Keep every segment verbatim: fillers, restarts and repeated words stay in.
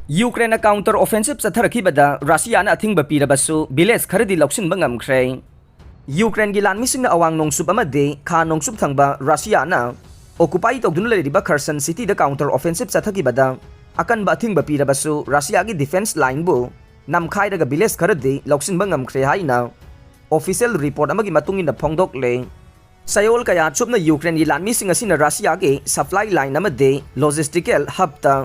ꯌꯨꯀ꯭ꯔꯦꯟꯅ counter offensive ꯆꯠꯊꯔꯛꯈꯤꯕꯗ ꯔꯁꯤꯌꯥꯅ ꯑꯊꯤꯡꯕ ꯄꯤꯔꯕꯁꯨ village ꯈꯔꯗꯤ ꯂꯧꯁꯤꯟꯕ ꯉꯝꯈ꯭ꯔꯦ꯫ ꯌꯨꯀ꯭ꯔꯦꯟꯒꯤ ꯂꯥꯟꯃꯤꯁꯤꯡꯅ ꯑꯋꯥꯡ ꯅꯣꯡꯆꯨꯞ ꯑꯃꯗꯤ ꯈꯥ ꯅꯣꯡꯆꯨꯞ ꯊꯪꯕ ꯔꯁꯤꯌꯥꯅ occupy ꯇꯧꯗꯨꯅ ꯂꯩꯔꯤꯕ Kherson cityꯗ counter offensive ꯆꯠꯊꯈꯤꯕꯗ ꯑꯀꯟꯕ ꯑꯊꯤꯡꯕ ꯄꯤꯔꯕꯁꯨ ꯔꯁꯤꯌꯥꯒꯤ defence lineꯕꯨ ꯅꯝꯈꯥꯏꯔꯒ village ꯈꯔꯗꯤ ꯂꯧꯁꯤꯟꯕ ꯉꯝꯈ꯭ꯔꯦ ꯍꯥꯏꯅ official report ꯑꯃꯒꯤ ꯃꯇꯨꯡ ꯏꯟꯅ ꯐꯣꯡꯗꯣꯛꯂꯦ꯫ ꯆꯌꯣꯜ ꯀꯌꯥ ꯆꯨꯞꯅ ꯌꯨꯀ꯭ꯔꯦꯟꯒꯤ ꯂꯥꯟꯃꯤꯁꯤꯡ ꯑꯁꯤꯅ ꯔꯁꯤꯌꯥꯒꯤ supply line ꯑꯃꯗꯤ logistical hubꯇ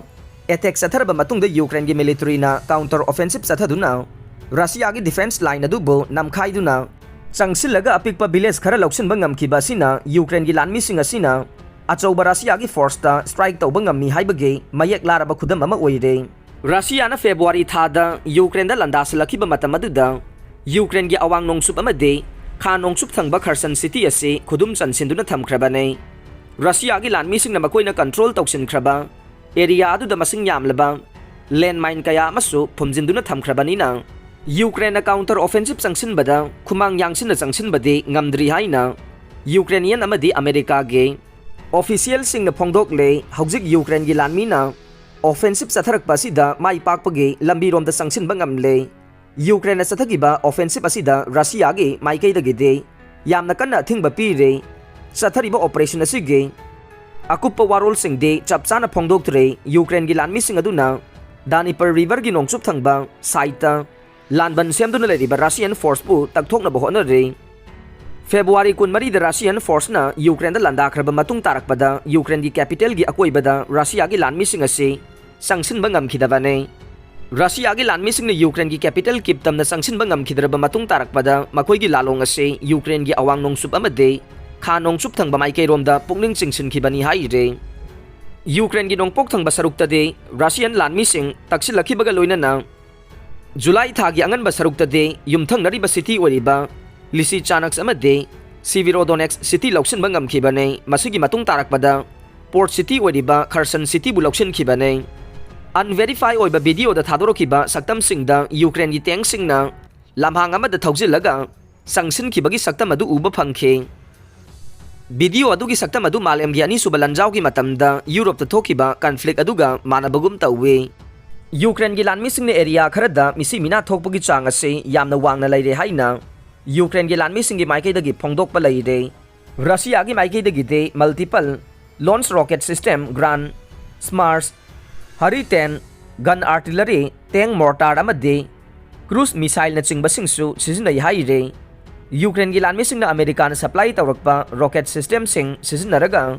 attack ꯆꯠꯊꯔꯕ ꯃꯇꯨꯡꯗ ꯌꯨꯀ꯭ꯔꯦꯟꯒꯤ militaryꯅ counter offensive ꯆꯠꯊꯗꯨꯅ ꯔꯁꯤꯌꯥꯒꯤ defence line ꯑꯗꯨꯕꯨ ꯅꯝꯈꯥꯏꯗꯨꯅ ꯆꯪꯁꯤꯜꯂꯒ ꯑꯄꯤꯛꯄ village ꯈꯔ ꯂꯧꯁꯤꯟꯕ ꯉꯝꯈꯤꯕ ꯑꯁꯤꯅ ꯌꯨꯀ꯭ꯔꯦꯟꯒꯤ ꯂꯥꯟꯃꯤꯁꯤꯡ ꯑꯁꯤꯅ ꯑꯆꯧꯕ ꯔꯁꯤꯌꯥꯒꯤ forceꯇ strike ꯇꯧꯕ ꯉꯝꯃꯤ ꯍꯥꯏꯕꯒꯤ ꯃꯌꯦꯛ ꯂꯥꯔꯕ ꯈꯨꯗꯝ ꯑꯃ ꯑꯣꯏꯔꯦ꯫ ꯔꯁꯤꯌꯥꯅ February ꯊꯥꯗ ꯌꯨꯀ꯭ꯔꯦꯟꯗ ꯂꯥꯟꯗꯥꯁꯤꯜꯂꯛꯈꯤꯕ ꯃꯇꯝ ꯑꯗꯨꯗ ꯌꯨꯀ꯭ꯔꯦꯟꯒꯤ ꯑꯋꯥꯡ ꯅꯣꯡꯆꯨꯞ ꯑꯃꯗꯤ ꯈꯥ ꯅꯣꯡꯆꯨꯞ ꯊꯪꯕ Kherson city ꯑꯁꯤ ꯈꯨꯗꯨꯝ ꯆꯟꯁꯤꯟꯗꯨꯅ ꯊꯝꯈ꯭ꯔꯕꯅꯤ꯫ ꯔꯁꯤꯌꯥꯒꯤ ꯂꯥꯟꯃꯤꯁꯤꯡꯅ ꯃꯈꯣꯏꯅ control ꯇꯧꯁꯤꯟꯈ꯭ꯔꯕ area ꯑꯗꯨꯗ ꯃꯁꯤꯡ ꯌꯥꯝꯂꯕ landmine ꯀꯌꯥ ꯑꯃꯁꯨ ꯐꯨꯝꯖꯤꯟꯗꯨꯅ ꯊꯝꯈ꯭ꯔꯕꯅꯤꯅ ꯌꯨꯀ꯭ꯔꯦꯟꯅ counter offensive ꯆꯪꯁꯤꯟꯕꯗ ꯈꯨꯃꯥꯡ ꯌꯥꯡꯁꯤꯟꯅ ꯆꯪꯁꯤꯟꯕꯗꯤ ꯉꯝꯗ꯭ꯔꯤ ꯍꯥꯏꯅ Ukrainian ꯑꯃꯗꯤ ꯑꯃꯦꯔꯤꯀꯥꯒꯤ officialꯁꯤꯡꯅ ꯐꯣꯡꯗꯣꯛꯂꯦ꯫ ꯍꯧꯖꯤꯛ ꯌꯨꯀ꯭ꯔꯦꯟꯒꯤ ꯂꯥꯟꯃꯤꯅ offensive ꯆꯠꯊꯔꯛꯄ ꯑꯁꯤꯗ ꯃꯥꯏ ꯄꯥꯛꯄꯒꯤ ꯂꯝꯕꯤꯔꯣꯝꯗ ꯆꯪꯁꯤꯟꯕ ꯉꯝꯂꯦ꯫ ꯌꯨꯀ꯭ꯔꯦꯟꯅ ꯆꯠꯊꯈꯤꯕ offensive ꯑꯁꯤꯗ ꯔꯁꯤꯌꯥꯒꯤ ꯃꯥꯏꯀꯩꯗꯒꯤꯗꯤ ꯌꯥꯝꯅ ꯀꯟꯅ ꯑꯊꯤꯡꯕ ꯄꯤꯔꯦ꯫ ꯆꯠꯊꯔꯤꯕ operation ꯑꯁꯤꯒꯤ ꯑꯀꯨꯞꯄ ꯋꯥꯔꯣꯜꯁꯤꯡꯗꯤ ꯆꯞ ꯆꯥꯅ ꯐꯣꯡꯗꯣꯛꯇ꯭ꯔꯦ꯫ ꯌꯨꯀ꯭ꯔꯦꯟꯒꯤ ꯂꯥꯟꯃꯤꯁꯤꯡ ꯑꯗꯨꯅ Dnieper riverꯒꯤ ꯅꯣꯡꯆꯨꯞ ꯊꯪꯕ sideꯇ ꯂꯥꯟꯕꯟ ꯁꯦꯝꯗꯨꯅ ꯂꯩꯔꯤꯕ Russian forceꯄꯨ ꯇꯛꯊꯣꯛꯅꯕ ꯍꯣꯠꯅꯔꯤ꯫ February ꯀꯨꯟꯃꯔꯤꯗ Russian forceꯅ ꯌꯨꯀ꯭ꯔꯦꯟꯗ ꯂꯥꯟꯗꯥꯈ꯭ꯔꯕ ꯃꯇꯨꯡ ꯇꯥꯔꯛꯄꯗ ꯌꯨꯀ꯭ꯔꯦꯟꯒꯤ capitalꯒꯤ ꯑꯀꯣꯏꯕꯗ ꯔꯁꯤꯌꯥꯒꯤ ꯂꯥꯟꯃꯤꯁꯤꯡ ꯑꯁꯤ ꯆꯪꯁꯤꯟꯕ ꯉꯝꯈꯤꯗꯕꯅꯤ꯫ ꯔꯁꯤꯌꯥꯒꯤ ꯂꯥꯟꯃꯤꯁꯤꯡꯅ ꯌꯨꯀ꯭ꯔꯦꯟꯒꯤ capital ꯀꯤꯞ ꯇꯝꯅ ꯆꯪꯁꯤꯟꯕ ꯉꯝꯈꯤꯗ꯭ꯔꯕ ꯃꯇꯨꯡ ꯇꯥꯔꯛꯄꯗ ꯃꯈꯣꯏꯒꯤ ꯂꯥꯂꯣꯡ ꯑꯁꯤ ꯌꯨꯀ꯭ꯔꯦꯟꯒꯤ ꯑꯋꯥꯡ ꯅꯣꯡꯆꯨꯞ ꯑꯃꯗꯤ ꯈꯥ ꯅꯣꯡꯆꯨꯞ ꯊꯪꯕ ꯃꯥꯏꯀꯩꯔꯣꯝꯗ ꯄꯨꯛꯅꯤꯡ ꯆꯤꯡꯁꯤꯟꯈꯤꯕꯅꯤ ꯍꯥꯏꯔꯤ꯫ ꯌꯨꯀ꯭ꯔꯦꯟꯒꯤ ꯅꯣꯡꯄꯣꯛ ꯊꯪꯕ ꯁꯔꯨꯛꯇꯗꯤ ꯔꯁꯤꯌꯥꯟ ꯂꯥꯟꯃꯤꯁꯤꯡ ꯇꯛꯁꯤꯜꯂꯛꯈꯤꯕꯒ ꯂꯣꯏꯅꯅ ꯖꯨꯂꯥꯏ ꯊꯥꯒꯤ ꯑꯉꯟꯕ ꯁꯔꯨꯛꯇꯗꯤ ꯌꯨꯝꯊꯪꯅꯔꯤꯕ city ꯑꯣꯏꯔꯤꯕ Lysychansk ꯑꯃꯗꯤ Severodonetsk city ꯂꯧꯁꯤꯟꯕ ꯉꯝꯈꯤꯕꯅꯤ꯫ ꯃꯁꯤꯒꯤ ꯃꯇꯨꯡ ꯇꯥꯔꯛꯄꯗ port city ꯑꯣꯏꯔꯤꯕ Kherson cityꯕꯨ ꯂꯧꯁꯤꯟꯈꯤꯕꯅꯤ꯫ Unverified ꯑꯣꯏꯕ videoꯗ ꯊꯥꯗꯣꯔꯛꯈꯤꯕ ꯁꯛꯇꯝꯁꯤꯡꯗ ꯌꯨꯀ꯭ꯔꯦꯟꯒꯤ tankꯁꯤꯡꯅ ꯂꯝꯍꯥꯡ ꯑꯃꯗ ꯊꯧꯖꯤꯜꯂꯒ ꯆꯪꯁꯤꯟꯈꯤꯕꯒꯤ ꯁꯛꯇꯝ ꯑꯗꯨ ꯎꯕ ꯐꯪꯈꯤ꯫ Video ꯑꯗꯨꯒꯤ ꯁꯛꯇꯝ ꯑꯗꯨ ꯃꯥꯂꯦꯝꯒꯤ ꯑꯅꯤꯁꯨꯕ ꯂꯥꯟꯖꯥꯎꯒꯤ ꯃꯇꯝꯗ ꯌꯨꯔꯣꯞꯇ ꯊꯣꯛꯈꯤꯕ conflict ꯑꯗꯨꯒ ꯃꯥꯟꯅꯕꯒꯨꯝ ꯇꯧꯏ꯫ ꯌꯨꯀ꯭ꯔꯦꯟꯒꯤ ꯂꯥꯟꯃꯤꯁꯤꯡꯅ ꯑꯦꯔꯤꯌꯥ ꯈꯔꯗ ꯃꯤꯁꯤ ꯃꯤꯅꯥ ꯊꯣꯛꯄꯒꯤ ꯆꯥꯡ ꯑꯁꯤ ꯌꯥꯝꯅ ꯋꯥꯡꯅ ꯂꯩꯔꯦ ꯍꯥꯏꯅ ꯌꯨꯀ꯭ꯔꯦꯟꯒꯤ ꯂꯥꯟꯃꯤꯁꯤꯡꯒꯤ ꯃꯥꯏꯀꯩꯗꯒꯤ ꯐꯣꯡꯗꯣꯛꯄ ꯂꯩꯔꯦ꯫ ꯔꯁꯤꯌꯥꯒꯤ ꯃꯥꯏꯀꯩꯗꯒꯤꯗꯤ multiple launch rocket system, Grad, HIMARS, Hurricane, gun artillery, tank mortar ꯑꯃꯗꯤ cruise missileꯅꯆꯤꯡꯕꯁꯤꯡꯁꯨ ꯁꯤꯖꯤꯟꯅꯩ ꯍꯥꯏꯔꯦ꯫ ꯌꯨꯀ꯭ꯔꯦꯟꯒꯤ ꯂꯥꯟꯃꯤꯁꯤꯡꯅ ꯑꯃꯦꯔꯤꯀꯥꯅ supply ꯇꯧꯔꯛꯄ rocket systemꯁꯤꯡ ꯁꯤꯖꯤꯟꯅꯔꯒ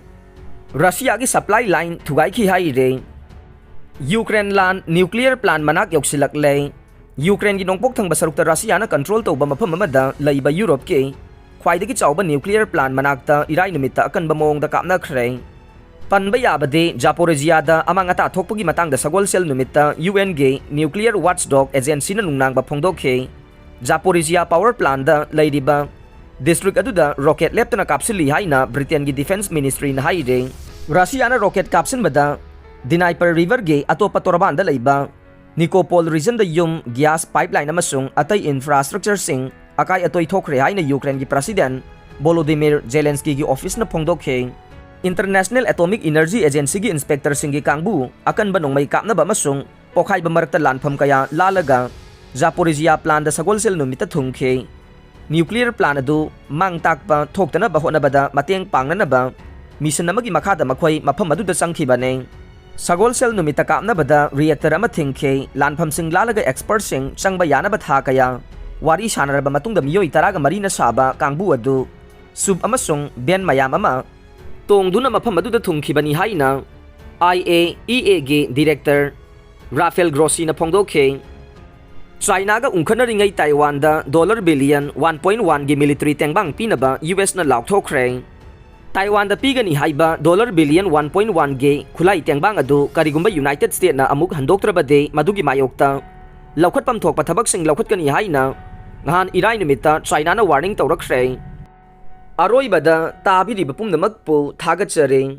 ꯔꯁꯤꯌꯥꯒꯤ supply line ꯊꯨꯒꯥꯏꯈꯤ ꯍꯥꯏꯔꯦ꯫ ꯌꯨꯀ꯭ꯔꯦꯟ ꯂꯥꯟ nuclear plant ꯃꯅꯥꯛ ꯌꯧꯁꯤꯜꯂꯛꯂꯦ꯫ ꯌꯨꯀ꯭ꯔꯦꯟꯒꯤ ꯅꯣꯡꯄꯣꯛ ꯊꯪꯕ ꯁꯔꯨꯛꯇ ꯔꯁꯤꯌꯥꯅ control ꯇꯧꯕ ꯃꯐꯝ ꯑꯃꯗ ꯂꯩꯕ ꯌꯨꯔꯣꯞꯀꯤ ꯈ꯭ꯋꯥꯏꯗꯒꯤ ꯆꯥꯎꯕ nuclear plant ꯃꯅꯥꯛꯇ ꯏꯔꯥꯏ ꯅꯨꯃꯤꯠꯇ ꯑꯀꯟꯕ ꯃꯑꯣꯡꯗ ꯀꯥꯞꯅꯈ꯭ꯔꯦ꯫ ꯄꯟꯕ ꯌꯥꯕꯗꯤ, ꯖꯥꯄꯣꯔꯤꯖꯤꯌꯥꯗ ꯑꯃꯥꯡ ꯑꯇꯥ ꯊꯣꯛꯄꯒꯤ ꯃꯇꯥꯡꯗ ꯁꯒꯣꯜꯁꯦꯜ ꯅꯨꯃꯤꯠꯇ UNꯒꯤ nuclear watchdog agencyꯅ ꯅꯨꯡꯅꯥꯡꯕ ꯐꯣꯡꯗꯣꯛꯈꯤ꯫ ꯖꯥꯄꯣꯔꯤꯖꯤꯌꯥ power plantꯗ ꯂꯩꯔꯤꯕ district ꯑꯗꯨꯗ rocket ꯂꯦꯞꯇꯅ ꯀꯥꯞꯁꯤꯜꯂꯤ ꯍꯥꯏꯅ Britainꯒꯤ defence ministryꯅ ꯍꯥꯏꯔꯦ꯫ ꯔꯁꯤꯌꯥꯅ rocket ꯀꯥꯞꯁꯤꯟꯕꯗ Dnieper riverꯒꯤ ꯑꯇꯣꯞꯄ ꯇꯣꯔꯕꯥꯟꯗ ꯂꯩꯕ Nikopol regionꯗ ꯌꯨꯝ, gas pipeline ꯑꯃꯁꯨꯡ ꯑꯇꯩ infrastructureꯁꯤꯡ ꯑꯀꯥꯏ ꯑꯇꯣꯏ ꯊꯣꯛꯈ꯭ꯔꯦ ꯍꯥꯏꯅ ꯌꯨꯀ꯭ꯔꯦꯟꯒꯤ president Volodymyr Zelenskyꯒꯤ officeꯅ ꯐꯣꯡꯗꯣꯛꯈꯤ꯫ International Atomic Energy Agencyꯒꯤ inspectorꯁꯤꯡꯒꯤ ꯀꯥꯡꯕꯨ ꯑꯀꯟꯕ ꯅꯣꯡꯃꯩ ꯀꯥꯞꯅꯕ ꯑꯃꯁꯨꯡ ꯄꯣꯈꯥꯏꯕ ꯃꯔꯛꯇ ꯂꯥꯟꯐꯝ ꯀꯌꯥ ꯂꯥꯜꯂꯒ ꯖꯥꯄꯣꯔꯤꯖꯤꯌꯥ plantꯗ ꯁꯒꯣꯜꯁꯦꯜ ꯅꯨꯃꯤꯠꯇ ꯊꯨꯡꯈꯤ꯫ Nuclear plant ꯑꯗꯨ ꯃꯥꯡ ꯇꯥꯛꯄ ꯊꯣꯛꯇꯅꯕ ꯍꯣꯠꯅꯕꯗ ꯃꯇꯦꯡ ꯄꯥꯡꯅꯅꯕ mission ꯑꯃꯒꯤ ꯃꯈꯥꯗ ꯃꯈꯣꯏ ꯃꯐꯝ ꯑꯗꯨꯗ ꯆꯪꯈꯤꯕꯅꯤ꯫ ꯁꯒꯣꯜꯁꯦꯜ ꯅꯨꯃꯤꯠꯇ ꯀꯥꯞꯅꯕꯗ reactor ꯑꯃ ꯊꯤꯡꯈꯤ꯫ ꯂꯥꯟꯐꯝꯁꯤꯡ ꯂꯥꯜꯂꯒ expertꯁꯤꯡ ꯆꯪꯕ ꯌꯥꯅꯕ ꯊꯥ ꯀꯌꯥ ꯋꯥꯔꯤ ꯁꯥꯟꯅꯔꯕ ꯃꯇꯨꯡꯗ ꯃꯤꯑꯣꯏ ꯇꯔꯥꯒ ꯃꯔꯤꯅ ꯁꯥꯕ ꯀꯥꯡꯕꯨ ꯑꯗꯨ sub ꯑꯃꯁꯨꯡ van ꯃꯌꯥꯝ ꯑꯃ ꯇꯣꯡꯗꯨꯅ ꯃꯐꯝ ꯑꯗꯨꯗ ꯊꯨꯡꯈꯤꯕꯅꯤ ꯍꯥꯏꯅ IAEAꯒꯤ director Rafael Grossiꯅ ꯐꯣꯡꯗꯣꯛꯈꯤ꯫ ꯆꯥꯏꯅꯥꯒ ꯎꯪꯈꯠꯅꯔꯤꯉꯩ ꯇꯥꯏꯋꯥꯟꯗ dollar billion one point oneꯒꯤ military ꯇꯦꯡꯕꯥꯡ ꯄꯤꯅꯕ USꯅ ꯂꯥꯎꯊꯣꯛꯈ꯭ꯔꯦ꯫ ꯇꯥꯏꯋꯥꯟꯗ ꯄꯤꯒꯅꯤ ꯍꯥꯏꯕ dollar billion one point oneꯒꯤ ꯈꯨꯠꯂꯥꯏ ꯇꯦꯡꯕꯥꯡ ꯑꯗꯨ ꯀꯔꯤꯒꯨꯝꯕ United Statesꯅ ꯑꯃꯨꯛ ꯍꯟꯗꯣꯛꯇ꯭ꯔꯕꯗꯤ ꯃꯗꯨꯒꯤ ꯃꯥꯌꯣꯛꯇ ꯂꯧꯈꯠꯐꯝ ꯊꯣꯛꯄ ꯊꯕꯛꯁꯤꯡ ꯂꯧꯈꯠꯀꯅꯤ ꯍꯥꯏꯅ ꯅꯍꯥꯟ ꯏꯔꯥꯏ ꯅꯨꯃꯤꯠꯇ ꯆꯥꯏꯅꯥꯅ warning ꯇꯧꯔꯛꯈ꯭ꯔꯦ꯫ ꯑꯔꯣꯏꯕꯗ ꯇꯥꯕꯤꯔꯤꯕ ꯄꯨꯝꯅꯃꯛꯄꯨ ꯊꯥꯒꯠꯆꯔꯤ꯫